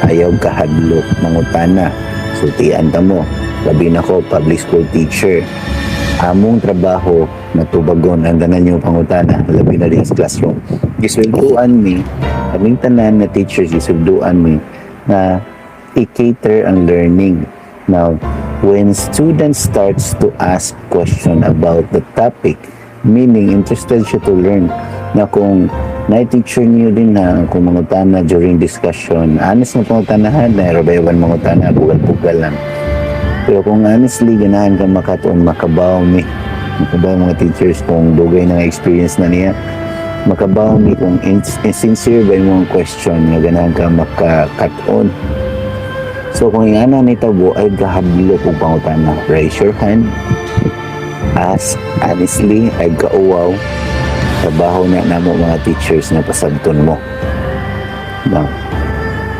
Ayaw kahadlok mangutana. Sultian ta mo. Labi na ko, public school teacher. Among trabaho natubagon ang tanan yung pangutana, labi na din sa classroom. Gisulduan mi, kaming tanan na teachers, gisulduan mi na i-cater ang learning. Now, when student starts to ask question about the topic, meaning interested siya to learn. Na kung na-teacher niyo din na kung mangutana during discussion, honest na pangutanahan, na rabayawan mangutana, bugal-bugal lang. Pero kung honestly, ganahan ka makatuon, makabaw mi. Makabaw mga teachers kung dugay na nga experience na niya. Makabaw mi kung sincere ba yung mga question nga ganahan ka makakat-on. So kung ingana ni tabo ay gahadlok og pangutana, raise your hand. Ask honestly, ay gauwaw. Trabaho na namo mga teachers na pasabton mo. Now,